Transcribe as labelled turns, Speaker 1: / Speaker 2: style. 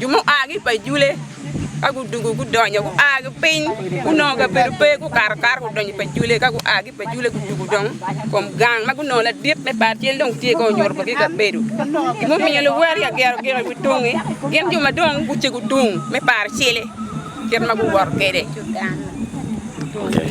Speaker 1: Jo mua ki i pa jule ka gudwogo gudonyo gua ki piny gunongo kabedo pe gukato akata gudonyo i pa jule ka gua ki i pa jule gudwogo dong kom gang ma gunongo ladit me par cel dong tye ka onyuto botgi kabedo gin mumiyo luwer ya gero gire i wi tungi gin jo ma dong gucego tung me par cele kit ma guwoto kwede.